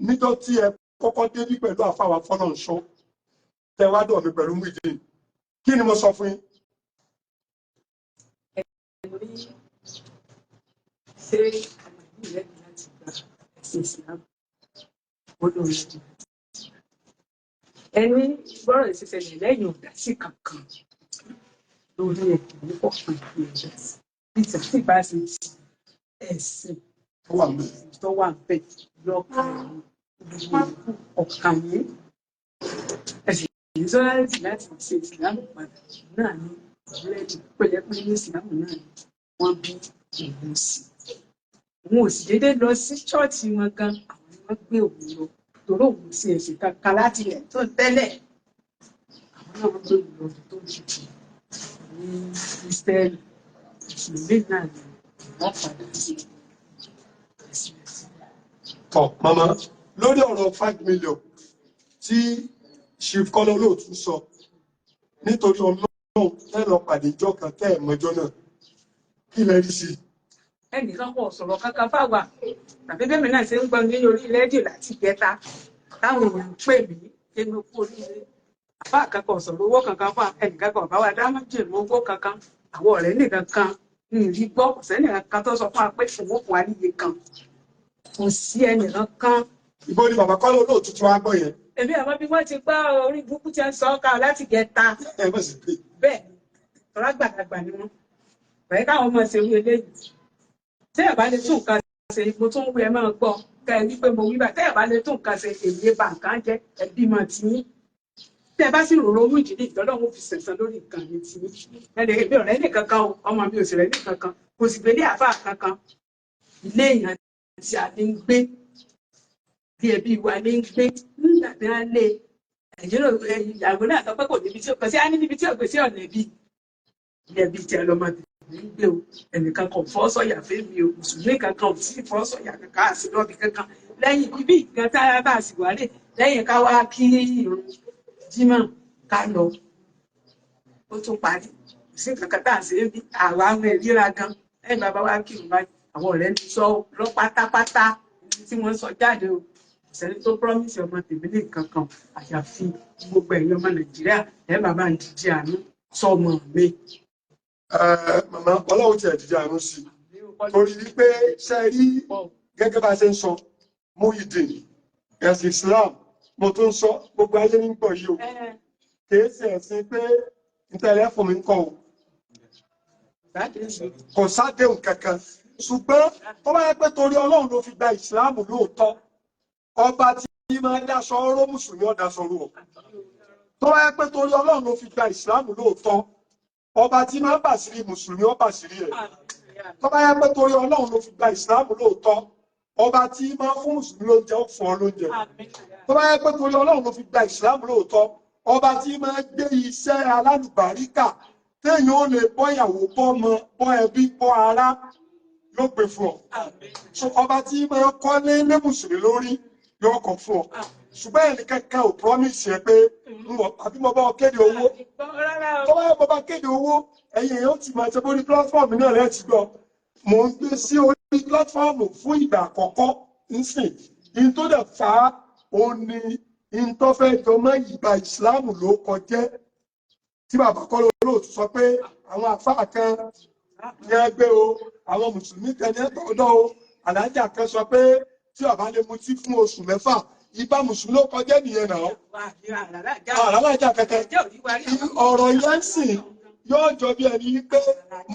Níjọ́ tí ẹ kọ́kọ́ débí pẹ̀lú àfàwà Fọlọ́nṣọ́, tẹ wá dọ̀ mí pẹ̀lú Muyideen, kí ni mo sọ fún yín? Ní ṣé ọmọ yìí ready láti gba ẹ̀sìn Islam? Ó lóun ready. Ẹni gbọ́rọ̀ ìṣẹ̀ṣẹ̀lẹ̀ lẹ́yìn ọ̀dà sí kankan lórí ẹ̀ ní kọ̀ọ̀kan ní ẹ̀dá sí bí tí àti bá ṣe ti ẹ̀sìn tó wà mí tó wà bẹ́ẹ̀ lọ́kàn gbogbo ọ̀kàn yìí, ẹ̀sìn yìí sọ́láìtì láti ṣe ìsìlámù padà náà ní ìrẹ́jì pẹ̀lẹ́pẹ́ ní ìsìlámù náà ni wọ́n bí òun sí. Òun ò sì déédéé lọ sí ṣọ́ọ̀ṣì wọn gan, àwọn ni wọ́n gbé òun lọ torí òun sí ẹ̀sìn kankan láti ilẹ̀ tó ń tẹ́lẹ̀. Àwọn náà wọ́n gbé òun lọ tó ń tutù ní Kristẹni. Mùsùlùmí náà ni wọ́n padà sí ẹ̀sìn ẹ̀sìn. Tọ màmá, lórí ọ̀rọ̀ 5 million tí Chief Kọ́lá Olóòtú sọ, nítorí Ọlọ́run, tẹ́ lọ pàdé ìjọ kan tẹ́ ẹ̀ mọ́jọ́ náà, kí lẹ rí sí i? Ẹnìkan kò sọ̀rọ̀ kankan fáwa tàbí bẹ́ẹ̀ mi náà ṣe ń gbọ́ ní orí rédíò láti ìjẹta táwọn èèyàn ń pè mí kémi kú oríire. Àbá kankan sọ̀rọ̀ owó kankan fún ẹnìkan kan, bá wa dá májèlé owó kankan. Àwọn ọ̀rẹ́ nìkan kan ń rí gbọ́. Kò sẹ́nìkan kan tó sọ fún wa pé òun fún wa níye kan. Kò sí ẹnìkan kan. Ibo ni bàbá Kọ́lá Olóòtú tí wàá gbọ́ yẹn? Èmi àmọ́ bí wọ́n ti gbọ́ orí burúkú tí ń sọ ọ́ ká láti ìjẹta. Ẹ mọ̀ sí pé Bẹ́ẹ̀ tọ́lá gbàdàgbà ni wọ́n bẹ́ẹ̀ káwọn ọmọ ṣe wí eléyìí. Tẹ́ ẹ̀ bá lè tún nǹkan ṣe, mo tún wí, ẹ máa gbọ́ kẹ́ ẹ wípé mo wí bá. Tẹ́ ẹ̀ bá lè tún nǹkan ṣe, èmi bá nǹkan jẹ́ ẹbí mọ̀ tiyín. Tẹ́ ẹ bá sì rò owó ìdílé ìtọ́lọ́run fi sẹ̀sán lórí nǹkan mi tiyín. Ẹnì èmi ọ̀rẹ́ nìkan kan o, ọmọ mi ò sì rẹ́ nìkan kan, kò sì gbélé àáfàá kankan. Ilé èèyàn tí a ní ń gbé bí ẹbí wa ní ń gbé nígbà tí wọ́n lé Nàìjíríà. Ìyàwó náà sọ pé kò níbi tí ó kọ sí á ní níbi tí ò gbé sí ọ̀nà ẹbí, ilé ẹbí tí ẹ lọ́mọ tèmi ń gbé o. Ẹnìkan kan fọ́ sọ̀yà fẹ́mi o. Mùsùlùmí kankan ò sí fọ́ sọ̀yà kankan àti lọ́ọ̀bì kankan lẹ́yìn ibi ìkan tá a bá sì wálé lẹ́yìn ká wá kí irun jímọ̀ ká lọ, ó tún parí. Kò sí kankan tá à ń ṣe bí àwa àwọn ìríra gan lẹ́yìn bàbá wa kírun báyìí. Àwọn ọ̀rẹ́ ń sọ lọ pátápátá tí wọ́n sọ jáde o. Kò sẹ́ni tó promise ọmọ tèmi ní nǹkan kan, àyàfi gbogbo ẹ̀yin ọmọ Nàìjíríà, ẹ̀ bàbá ń díje àánú sọmọ mi. Màmá, Ọlọ́run ti ẹ̀ dìde àánú sí i torí wípé ṣe rí gẹ́gẹ́ bá a ṣe ń sọ, Muyideen, ẹ̀sìn Islam, mo tún ń sọ, gbogbo ayé ní gbọ̀ yìí o, kìí ṣe ẹ̀sìn pé ntẹ̀lẹ́ fún mi ń kọ́ o. Kò sádéhùn kankan, ṣùgbọ́n tó bá yẹ pé torí Ọlọ́run ló fi gba Ìsìláàmù lóòótọ́, ọba tí máa ń dáṣọ ọ̀rọ̀ mùsùlùmí ọ̀dàṣọ rú ọ. Tó bá yẹ pé torí Ọlọ́run ló fi gba Ìsìláàmù lóòótọ́, ọba tí máa ń bàṣírí mùsùlùmí ó bàṣírí ẹ̀. Tó bá yẹ pé torí Ọlọ́run ló fi gba Ìsìláàmù lóòótọ́, ọba tí máa ń fún mùsùlùmí lóúnjẹ ó fún ọ lóúnjẹ. Tó bá yẹ pé torí Ọlọ́run ló fi gba Ìsìláàmù lóòótọ́, ọba tí máa ń gbé iṣẹ́ alálùbáríkà téèyàn ó lè bọ́ ìyàwó, bọ́ ọmọ, bọ́ ẹbí, bọ́ ará yóò gbé fún ọ. So ọba tí máa ń kọ́lé lé mùsùlùmí lórí yóò kọ́ fún ọ. Ṣùgbọ́n ẹnì kankan ò promise yẹ pé àbí mo bá ọ kéde owó. Tó bá yẹ mo bá kéde owó, ẹ̀yin èèyàn ti máa ṣe bórí platform náà lẹ́ẹ̀ ti gbọ́. Mò ń gbé sí orí platform fún ìgbà àkọ́kọ́ nsìn in tó dẹ̀ fà á, òun ni in tó fẹ́ jọ mọ́ ìgbà Ìsìláàmù ló kọjẹ́ tí bàbá Kọ́lá Olóòtú sọ pé àwọn àfáà kan ní ẹgbẹ́ o, àwọn mùsùlùmí kan ní ẹgbẹ́ o. Àlájà kan sọ pé tí bàbá lè mutí fún oṣù 6, ìbá mùsùlùmí ló kọjá nìyẹn náà. Àlájà kankan ọ̀rọ̀ yẹn ń sìn yóò jọ bí ẹni pé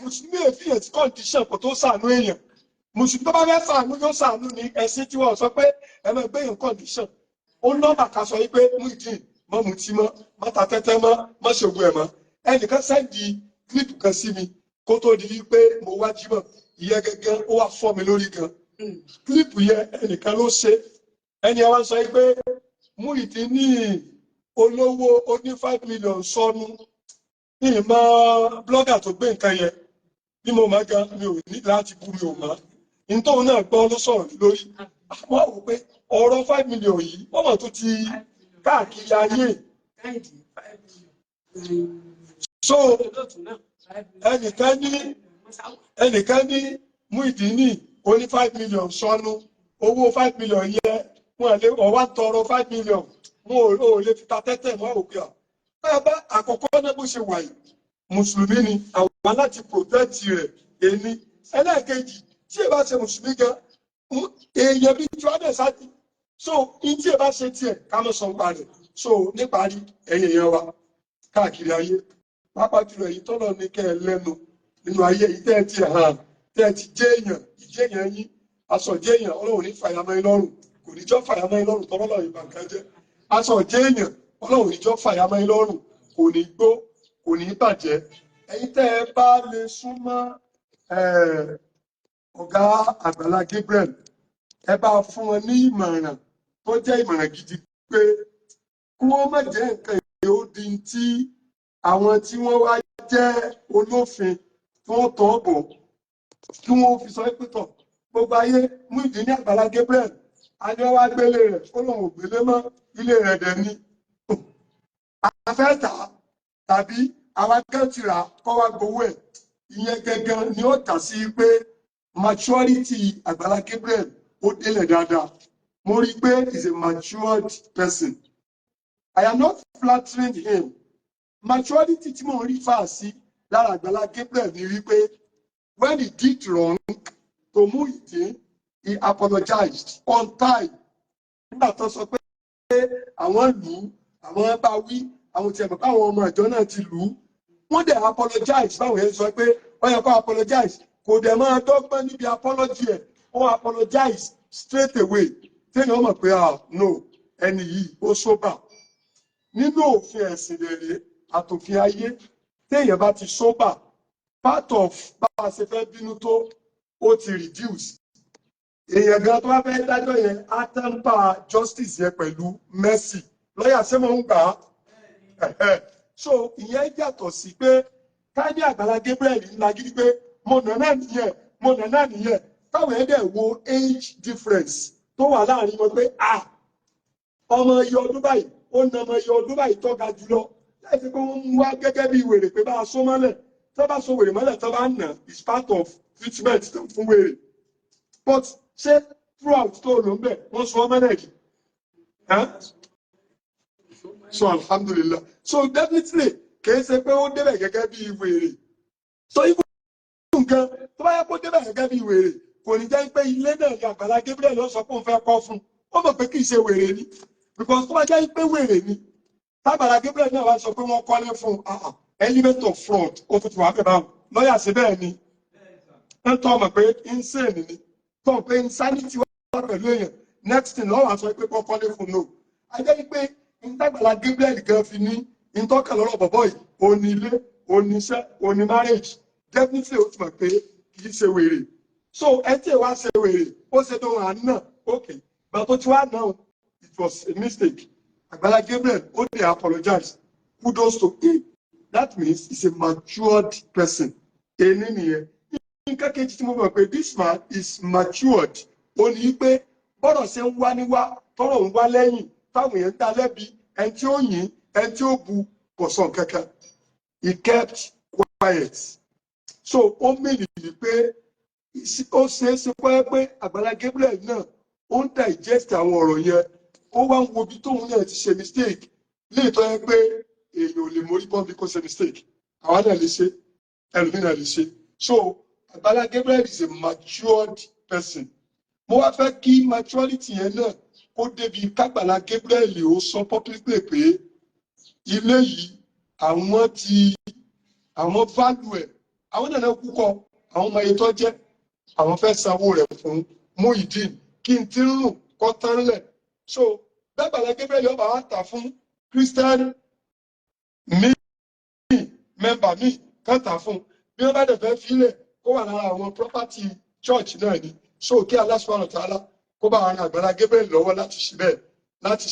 mùsùlùmí èfìyàn tí condition kò tó sànú èèyàn. Mùsùlùmí tó bá fẹ́ sànú yóò sànú ní ẹ̀sìn tí wọ́n sọ pé ẹ máa gbé yàn condition. Ó nọ́mbà ká sọ wípé Muyideen, mọ́ mutí mọ́, má ta tẹ́tẹ́ mọ́, má ṣògùn ẹ̀ mọ́. Ẹnìkan send clip kan sí mi kó tó di wípé mo wá jímọ̀ ìyẹn gẹ́gẹ́, ó wá fọ́ mi lórí gan. Clip yẹn, ẹnìkan ló ṣe. Ẹni ẹ wá sọ pé Muyideen ní olówó ó ní 5 million sọnù. Ìmọ̀ blogger tó gbé nǹkan yẹn bí mo máa gan, mi ò ní láti bú, mi ò mọ̀ nítorí náà gbọ́ ló sọ̀rọ̀ lórí. Wọ́n wò pé ọ̀rọ̀ 5 million yìí, wọ́n mọ̀ tó ti káàkiri ayé. So ẹnìkan ní Muyideen ní ó ní 5 million sọnù, owó 5 million yẹ. Wọn lè ọwá tọrọ 5 million, wọn ò lè fi ta tẹ́tẹ́ mọ́ òkè à. Bá àkọ́kọ́ náà, bó ṣe wà yìí, mùsùlùmí ni àwọn láti protect rẹ̀. Èmi ẹlẹ́ẹ̀kejì, tí ẹ bá ṣe mùsùlùmí gan, èèyàn bíi tí wọ́n dẹ̀ sáà. So in tí ẹ bá ṣe tiẹ̀, ká mọ̀ sọ nípa rẹ̀. So níparí, ẹ̀yin èèyàn wa káàkiri ayé, pàápàá jùlọ èyí tọ́lọ̀ ní kẹ́ ẹ lẹ́nu nínú ayé yìí, tẹ́ ẹ ti hàn, tẹ́ ẹ ti jẹ́ èèyàn, ìjẹ́ èèyàn yín, aṣọ jẹ́ èèyàn, Ọlọ́run ní fàyàmọ́ yín lọ́rùn, kò ní jọ́ fàyàmọ́ yín lọ́rùn tọ́lọ́lọ́ ìbà nǹkan jẹ́. Aṣọ jẹ́ èèyàn, Ọlọ́run ní jọ́ fàyàmọ́ yín lọ́rùn, kò ní gbó, kò ní bàjẹ́. Ẹ̀yin tẹ́ ẹ bá lè súnmọ́ ọ̀gá Àgbàlá Gabriel, ẹ bá fún wọn ní ìmọ̀ràn tó jẹ́ ìmọ̀ràn gidi pé kí wọ́n má jẹ́ nǹkan èyí ó di tí àwọn tí wọ́n wá jẹ́ olófin tí wọ́n tọ́ bọ̀, kí wọ́n fi sọ pé tọ̀ gbogbo ayé, Muyideen ní Àgbàlá Gabriel a ní wọ́n wá gbélé rẹ̀, ó lóun ò gbélé mọ́, ilé rẹ̀ dẹ̀ ni a fẹ́ tà á, tàbí àwa kan ti rà kọ́ wá gbowó ẹ̀. Ìyẹn gangan ni ó tà sí pé maturity Àgbàlá Gabriel ó délẹ̀ dáadáa. Mo rí i pé he is a matured person. I am not flattering him. Maturity tí mo ń rí fà sí lára Àgbàlá Gabriel ni wípé when he did wrong to Muyideen, he apologized on time. Nígbà tó sọ pé àwọn lù ú, àwọn bá wí, àwọn tí ẹ mọ̀ káwọn ọmọ ìjọ náà ti lù ú, wọ́n dẹ̀ apologize. Báwọn yẹn sọ pé ó yẹ kó apologize, kò dẹ̀ máa dọ́gbọ́n níbi apology ẹ̀, ó apologize straight away, téèyàn mọ̀ pé, ah no, ẹni yìí ó sober. Nínú òfin ẹ̀sìn rere àtòfin ayé, téèyàn bá ti sober, part of bá a ṣe fẹ́ bínú tó, ó ti reduce. Èèyàn gan tó bá fẹ́ dájọ́ yẹn, á temper justice yẹn pẹ̀lú mercy. Lọ́yà ṣé mo ń gbà á? So ìyẹn yàtọ̀ sí pé ká ní Àgbàlá Gabriel ńlá gidi pé mo nà náà nìyẹn, mo nà náà nìyẹn, táwọn ẹ̀ dẹ̀ wo age difference tó wà láàrin wọn pé, ah, ọmọ iye ọdún báyìí, ó na ọmọ iye ọdún báyìí tó ga jùlọ, láì fi pé wọ́n mú wá gẹ́gẹ́ bí wèrè pé bá a só mọ́lẹ̀. Tó bá so wèrè mọ́lẹ̀, tó bá nà, is part of treatment tó fún wèrè. But ṣé throughout tó lò ń bẹ̀, wọ́n sọ mọ́lẹ̀ yìí? So alhamdulillah. So definitely, kìí ṣe pé ó débẹ̀ gẹ́gẹ́ bí wèrè. So even nǹkan tó bá yẹ kó débẹ̀ gẹ́gẹ́ bí wèrè, kò ní jẹ́ pé ilé náà ní Àgbàlá Gabriel ló sọ pé òun fẹ́ kọ́ fún. Ó mọ̀ pé kìí ṣe wèrè ni, because tó bá jẹ́ pé wèrè ni, tágbàlá Gabriel náà wá sọ pé wọ́n kọ́lé fún, element of fraud ó tún ti wà bẹ́ẹ̀. Báwọn lọ́yà sí bẹ́ẹ̀ ni ń tọ́ mọ̀ pé insane ni, tọ́ pé insanity wà pẹ̀lú èèyàn. Next thing, lọ́wọ́ àsọ pé kọ́ kọ́lé fún, no. A jẹ́ pé ìtagbàlá Gabriel gan fi ní ìtọ́kà lọ́rọ̀ bọ̀bọ̀ yìí, òní ilé, òní iṣẹ́, òní marriage, definitely ó ti mọ̀ pé kì í ṣe wèrè. So ẹ tí ẹ wá ṣe wèrè, ó ṣe tó hàn náà, ok, but tó ti wá náà, it was a mistake. Àgbàlá Gabriel ó dẹ̀ apologize. Kudos to him. That means he's a matured person. Èní nìyẹn. Nǹkan kejì tí mo mọ̀ pé this man is matured, ó ní pé bọ́rọ̀ ṣe ń wá níwá, tọ́rọ̀ ń wá lẹ́yìn, táwọn èèyàn ń dá lẹ́bi, ẹni tí ó yìn, ẹni tí ó bu, kò sọ kankan. He kept quiet. So ó mìíràn pé ó ṣeé ṣe pé Àgbàlá Gabriel náà, ó ń digest àwọn ọ̀rọ̀ yẹn, ó wá ń wo ibi tóun náà ti ṣe mistake léètọ́ yẹn, pé èèyàn ò lè mórí bọ́n bí kò ṣe mistake. Àwa náà lè ṣe, ẹlòmíràn lè ṣe. So Àgbàlá Gabriel is a matured person. Mo wá fẹ́ kí maturity yẹn náà kó débi kágbàlá Gabriel ó sọ publicly pé ilé yìí, àwọn ti àwọn value ẹ̀, àwọn náà kú kọ àwọn ọmọ iye tó jẹ́, àwọn fẹ́ sanwó rẹ̀ fún Muyideen, kí n ti ń rùn kọ́ tán lẹ̀. So bẹ́ẹ̀ Gabriel ọba wa tà fún Christian míì, member míì kan tà fún, bí wọ́n bá dẹ̀ fẹ́ filẹ̀, kó wà lára àwọn property church náà ni. So kí Allah subhanahu wa ta'ala kó bá àwọn Àgbàlá Gabriel lọ́wọ́ láti ṣe bẹ́ẹ̀, láti